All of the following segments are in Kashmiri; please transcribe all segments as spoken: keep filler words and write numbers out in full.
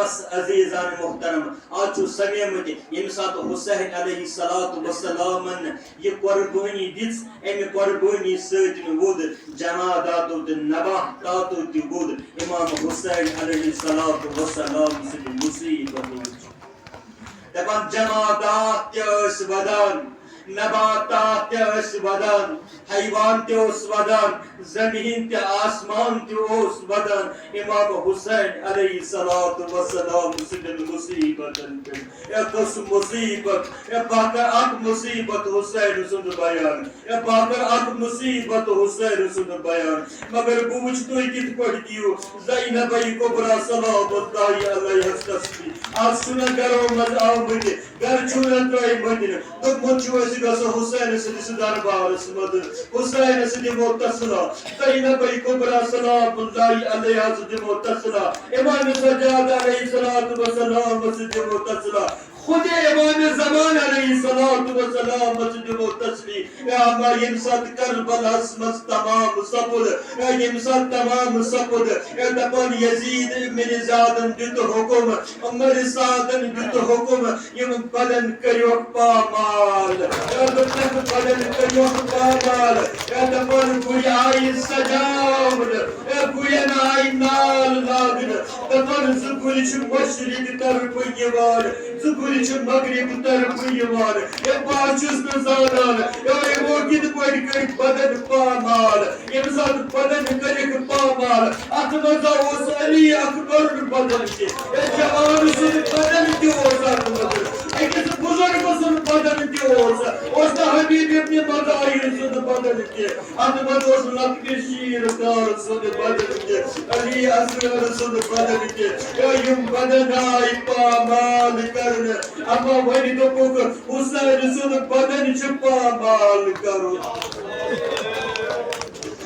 عزیزان محترم، آز چھُ سمیمٕتۍ ییٚمہِ ساتہٕ حسین علیہ الصلوۃ والسلامن یہِ قربٲنی دِژ، اَمہِ قربٲنی سۭتۍ ووٚد جماداتو تہٕ نباتاتو تہِ ووٚد امام حسین علیہ الصلوۃ والسلام سٕنٛدِ مصیبتو نِش۔ دپان جمادات تہِ ٲسۍ ودان، نباتات تہِ ٲسۍ ودان، حیوان تہِ اوس ودان، زمین تہِ آسمان تہِ اوس ودان امام حسین علیہ الصلوۃ والسلام سٕنٛدٮ۪ن مصیبتن پٮ۪ٹھ۔ اے کۄس مصیبت، اے بہٕ کرٕ اکھ مصیبت حسین سُنٛد بیان، اے بہٕ کرٕ اکھ مصیبت حسین سُنٛد بیان۔ مگر بہٕ وٕچھٕ تُہۍ کِتھ پٲٹھۍ دِیِو زینبے کبریٰ سلام اللہ علیہَس تسلی۔ آز چھُنہ گرو منٛز آمٕتۍ، گرٕ چھُنہ ترٛٲومٕتۍ۔ دوٚپمُت چھُ أسۍ گژھو حسین سٕنٛدِس دربارس منٛز، حسین سٕنٛدِ دِمو تسلا، زینبے کبریٰ سلام اللہ علیہَس دِمو تسلا، امام سجاد علیہ الصلوۃ والسلامس دِمو تسلا۔ خود امام زمان علیہ الصلوۃ والسلام دِمو تسلی۔ اے اما، ییٚمہِ ساتہٕ کربلاہس منٛز تمام سپُد، اے ییٚمہِ ساتہٕ تمام سپُد، اے دپان یزید ابن زیادن دیُت حکم، عمر سعدن دیُت حکم، یِم بدن کٔرِوکھ پامال، اے دپان بدن کٔرِوکھ پامال، اے دپان گُرۍ آیہِ سجاونہٕ، اے گُرٮ۪ن آیہِ نال لاگنہٕ۔ دپان زٕ گُرۍ چھِ مشرق طرفہٕ یِوان، زٕ گُرۍ چھِ مغرب طرفہٕ یِوان۔ ہے، بہٕ حظ چھُس نہٕ زانان، ہے، یِمو کِتھ پٲٹھۍ کٔرۍ بدن پامال۔ ییٚمہِ ساتہٕ بدن کٔرِکھ پامال، اتھ منٛز اوس علی اکبرُن بدن تہِ۔ ہے، جوان سُنٛد بدن تہِ اوس اتھ منٛز۔ أکِس بُزرگہٕ سُنٛد بدن تہِ اوس۔ اوس نہٕ حبیب ابن مظاہر سُنٛد بدن تہِ۔ اتھ منٛز اوس لۄکٹہِ شیٖر کار سُنٛد بدن تہِ، علی اصغر سُنٛد بدن تہِ۔ اے یِم بدن آیہِ پامال کرنہٕ۔ اما وۄنۍ دوٚپُکھ، حسین سُنٛد بدن چھُ پامال کرُن۔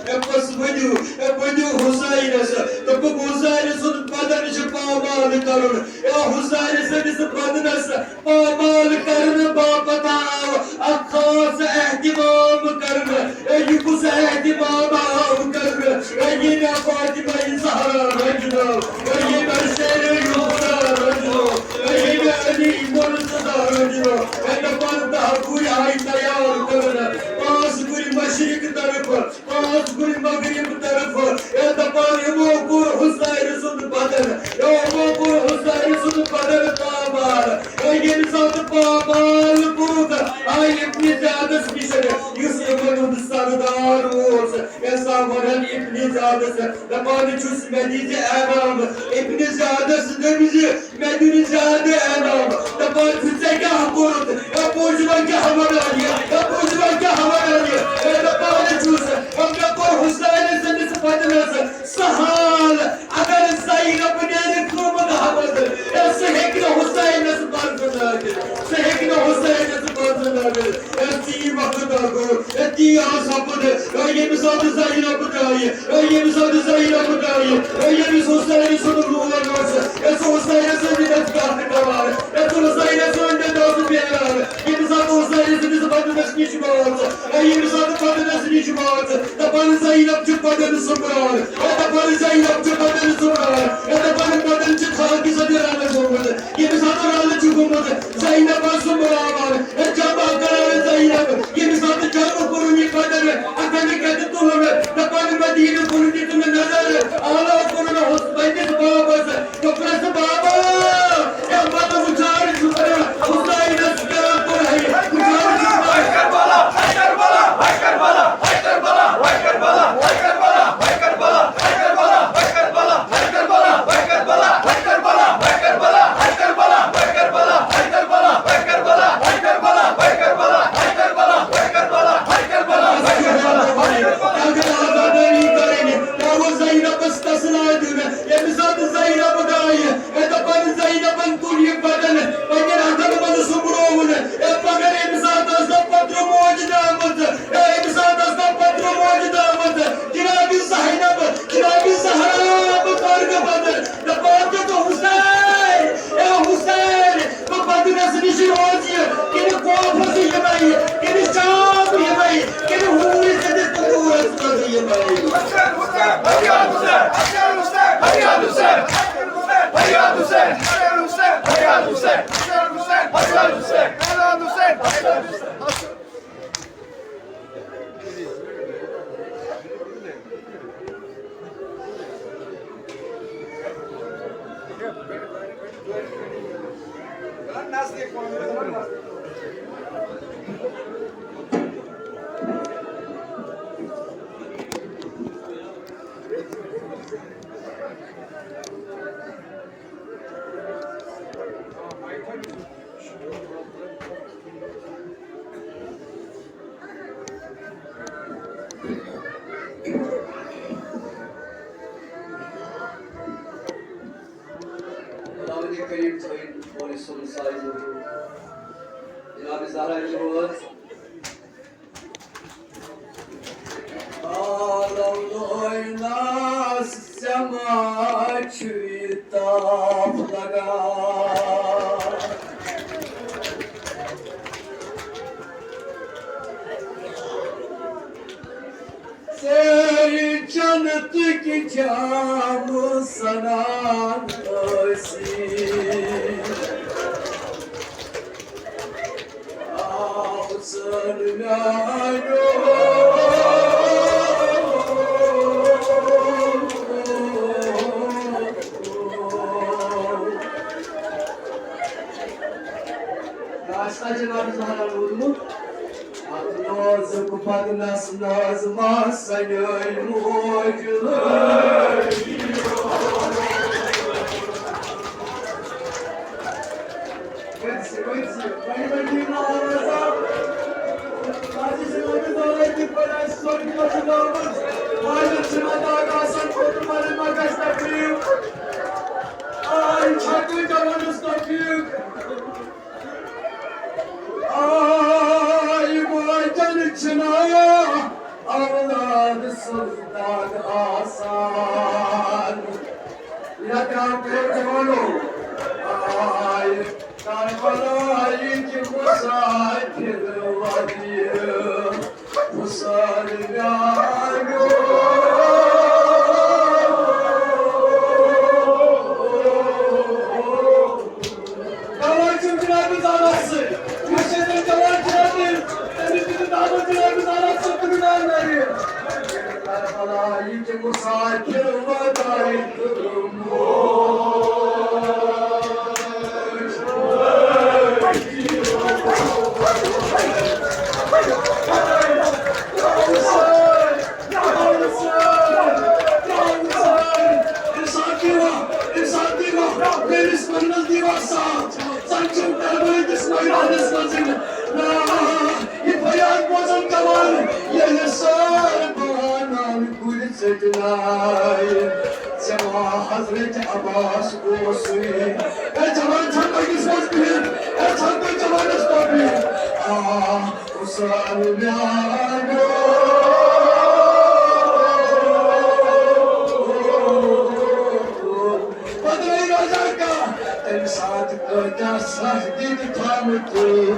اے بس ؤنِو، اے ؤنِو حسینس۔ دوٚپُکھ، حسین سُنٛد بدن چھُ پامال کرُن۔ اے حسین سٕنٛدِس بدنس پامال کرنہٕ باپتھ آو اکھ خاص اہتمام کرنہٕ۔ اے، یہِ کُس اہتمام آو کرنہٕ؟ اے، ییٚمہِ فاطمہ زہرا رنجنٲو، اے، ییٚمہِ شیر یوسف رنجنٲو، اے، ییٚمہِ علی مرتضی رنجنٲو۔ اے، دپان دَہ گُرۍ آیہِ تیار کرنہٕ، پانٛژھ گُرۍ مشرق طرفہٕ، پانٛژھ گُرۍ مغرب طرفہٕ۔ اے دپان یِمو کوٚر حسین سُنٛد بدن، اے یِمو کوٚر حسین سُنٛد بدن پامال۔ اے ییٚمہِ ساتہٕ پامال کوٚرُکھ، آے ابن زیادس نِش، یُس یِمن ہُنٛد سردار اوس۔ اے سا ونان ابن زیادس، دپان چھُس مےٚ دِژ انعام۔ ابن زیادس دٔپۍ زِ مےٚ دِنہٕ زیادٕ انعام۔ دپان چھُ، ژےٚ کیٛاہ کوٚرُتھ؟ ہے، بوٗزِوا کیٛاہ وَنان یہِ؟ ہے، بوٗزِوا کیٛاہ وَنان یہِ؟ ہے، دپان چھُس، ہے، مےٚ کوٚر حسین سٕنٛدِس بدنس سہال۔ اگر زینب نیرِ قۭمہٕ گاہ منٛز، ہے، سُہ ہیٚکہِ نہٕ حسینس پرزٕنٲوِتھ۔ سُہ ہیٚکہِ نہٕ حسینس پرزٕنٲوِتھ۔ ہے، تی وقت گوٚو، ہے، تی آو سپُد۔ ہے، ییٚمہِ ساتہٕ زینب درٛایہِ، ہے، ییٚمہِ ساتہٕ زینب درٛایہِ، ہے، ییٚمِس حسین سُنٛد مول اوس، ہے، سُہ حسین سٕنٛدِ دستگاہ تہٕ کمال، ہے، سُہ حسین سُنٛد دستگاہ تہٕ کمال۔ ییٚمہِ ساتہٕ حسین سٕنٛدِس بدنس نِش وٲژ، ہے، ییٚمہِ ساتہٕ بدنس نِش وٲژ، دپان زینب چھُ بدن سُمبران، ہے، دپان زینب چھُ بدن سُمبران، ہے، دپان بدن چھُ خاکہِ سۭتۍ رلہٕ گوٚمُت۔ ییٚمہِ ساتہٕ رلہٕ چھُ گوٚمُت، زینب ٲس سُمبراوان، ہے، جمع کران زینب۔ ییٚمہِ ساتہٕ جمع کوٚرُن یہِ بدن، اَتھن کٮ۪تھ تُلُن، دپان مدیٖنہٕ کُن دِتُن نظر، آلو کوٚرُن حُس-، پننِس بابس، دوٚپنس، بابا، ہے، بہٕ وٕچھان چھُس نہٕ حُسینس کیٛاہ کوٚر ہے، وٕچھان چھُس نہٕ۔ خداوند کریم تھٲیِن پولیسن سایہِ موٗجوٗب جناب زہرا جی وٲژ۔ عالم لوینس ژےٚ ما چھُے تاپھ لگان؟ ژیرِ جنتٕکۍ جام سنان ٲسی۔ آ، حسین میانیو۔ کاشتہ جناب زہرا روٗدمُت۔ اتھ نازُک بدنس ناز ما سنیٲے موج لٲگۍ۔ ؤتھۍ زِ، ؤتھۍ زِ، وۄنۍ ؤنِو ناو رضا۔ آز چھِ أمِس دۄہے تِتھ پٲٹھۍ اَسہِ سۄرگہِ منٛز چھُ درٛامُت۔ آز چھُنہٕ داغ آسان، کوٚت مَرِ ما گژھِ تکلیٖف۔ آ، یہِ چھا کٲنٛسہِ جوانَس تکلیٖف؟ آے موجن چھنا اولاد سُلطان آسان۔ یا کیا کہو جوانو، آے کربلائے کہ مسافر ودیع حسین میانو۔ جوان چھُ جناب زالس سۭتۍ۔ یُس ییٚتٮ۪ن جوان چھُ، تٔمِس چھُ دعوت جناب زالس سۭتۍ تُلُن آو نَرِ۔ کربلا یہِ چھِ مسافر وداعی تہٕ موج۔ انسان دیوا، انسان دیوا، میٲنِس پننس دیوا ساتھ۔ زن چھُم کربلہٕ کِس مٲدانس منٛز یِنہٕ۔ نا، یہِ فریاد بوزن جوان، ییٚلہِ سٲر بانان گُرۍ ژٔٹنایہِ۔ ژےٚ ما حضرت عباس اوسُے؟ اے جوان، چھا تۄہہِ کِس منٛز بِہِتھ؟ اے، چھا تۄہہِ جوانس پٮ۪ٹھ بِہِتھ؟ آ، حسین میانیو۔ پتہٕ گٔے روزہ کانٛہہ، تَمہِ ساتہٕ کۭتیٛاہ سختی تہِ تھامٕتۍ۔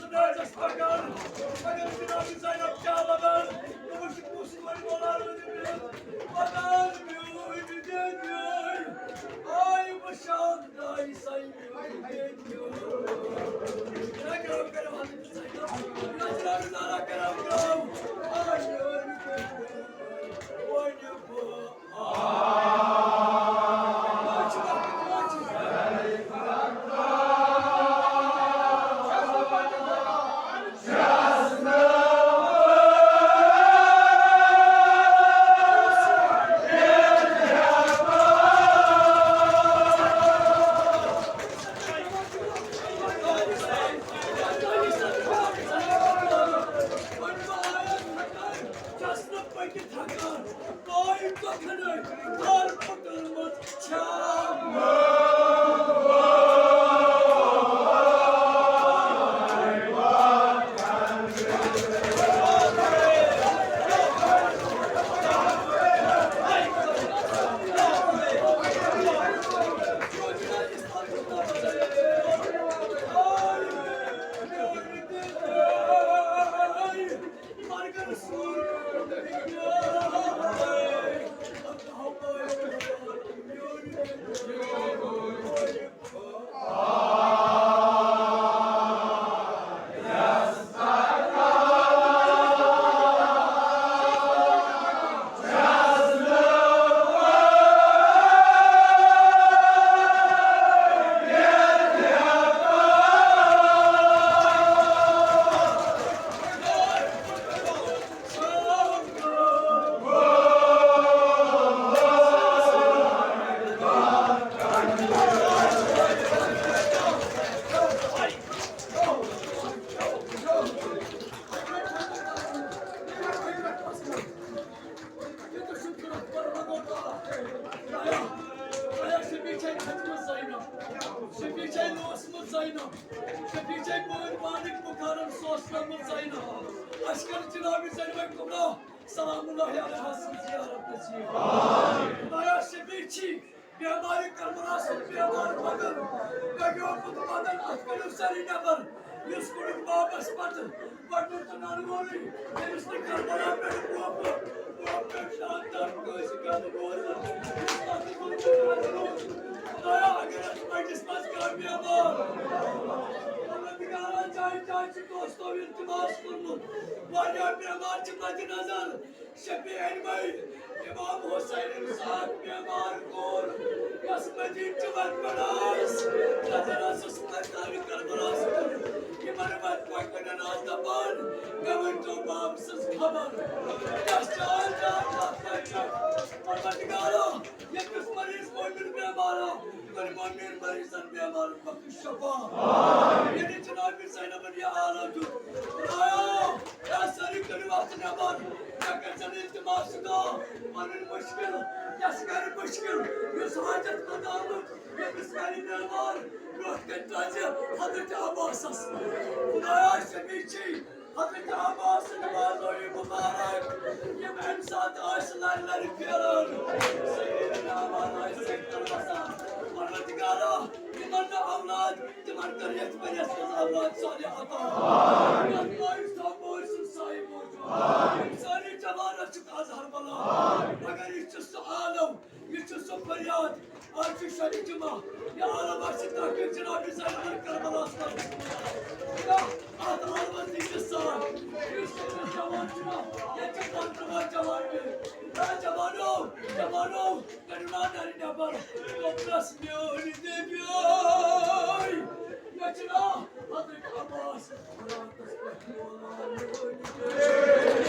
ناچس پکان، اگر جناب زینب کیٛاہ ودان، دوٚپُن، "یہِ کُس کورِ وولان وۄنۍ مےٚ؟ ودان میٛٲنۍ دِدے میٛٲنۍ، آے وٕچھان داے ساے میٛٲنۍ دِدے میٛٲنۍ۔" جناب کرام کرو حضرت زینب، جناب زہرا کرام کرو، آے میٛٲنۍ دِدے میٛٲنۍ، وۄنۍ بہٕ چھَس نہٕ پٔکِتھ ہٮ۪کان، پایہِ کۄکھنَے کَر پھٕٹرمٕژ چھَم۔ شفیع چھے لوسمٕژ زینب، شفیع چھے پٲنۍ پانٕکۍ پُکارن سوسنٲومٕژ زینب۔ اَسہِ کٔر جناب زینب کبریٰ سلام اللہ علیہا سٕنٛز زیارت نصیب۔ خدایا شفیع چھی بیمارِ کربلا سُنٛد بیمار بدن، گَگیومُت بدن، اَتھ کٔرِو سٲری نٮ۪بر۔ یُس کُنیُک باپس پتہٕ گۄڈٕنیُک تہٕ ننہٕ وولٕے، تٔمِس نہٕ کربلا پٮ۪ٹھ کوپہٕ، کوپہٕ پٮ۪ٹھ شہادت کٲنٛسہِ گنٛدٕ بوزُن۔ خدایا، اگر اَتھ مجلس منٛز کانٛہہ بیمار، پروردگارا، جایہِ جایہِ چھُ دوستو التماس کوٚرمُت، واریاہ بیمار چھِ مدِ نظر، شفیع علمائی امام حسین صاحب بیمار کوٚر، یس مدینہ چہ وت بڑاس نظر ٲسس میدان کربلاس کُن۔ یمن وت پکوٕنٮ۪ن آس دپان، مےٚ ؤنۍ تو باب سٕنٛز خبر۔ یس جان جان تتھ پتہٕ پروردگارا، ییٚمِس مریض مومن بیمارا، کٔرۍ مومن مریضن بیمارن بخش شفا۔ ییٚلہِ جناب زینبن یہِ آلو دیُت، خدایا، یا سٲری کٔرِو اَتھ نٮ۪بر۔ مےٚ کٔرۍ زن التماس خدا، پنٕنۍ مُشکِل، یَس کَرِ مُشکِل، یُس حاجت مند آمُت، ییٚمِس کَرِ بیمار، برٛونٛٹھ کَنہِ ترٛٲوزِ حضرت عباسَس۔ خدایا، شفیع چھی، حضرت عباس سٕنٛدِ بازوی مُبارک، یِم اَمہِ ساتہٕ ٲسۍ لَرِ لَرِ پھیران۔ سیدنا عباس ٲسۍ سٮ۪ٹھاہ وَسان۔ پروردگارا، یِمن نہٕ اولاد، تِمن کر یتھ ؤریس منٛز اولاد صالح عطا۔ یتھ مٲلِس تھاو مٲلۍ سُنٛد سایہِ موٗجوٗد۔ یِم سٲری جوان ٲسِکھ از ہربلا۔ مگر یہِ چھُ سُہ عالم، یہِ چھُ سُہ فریاد۔ از چھُ شبِ جمعہ۔ یہِ عالم آسہِ تحقیق جناب زینب کربلاہس منٛز۔ یا اتھ عالمس دی ژٕ ساتھ۔ یُس أمِس جوان چھُنہ، ییٚتہِ چھِ پنٛژاہ جوان بیٚیہِ۔ یا جوانو، جوانو، کٔرِو نا نرِ نٮ۪بر، قبرس میٲنۍ دِبیٲرۍ۔ مےٚ چھُ ناو حضرت عباس، راتس پٮ۪ٹھ مولا میٲنۍ دِبیٲرۍ۔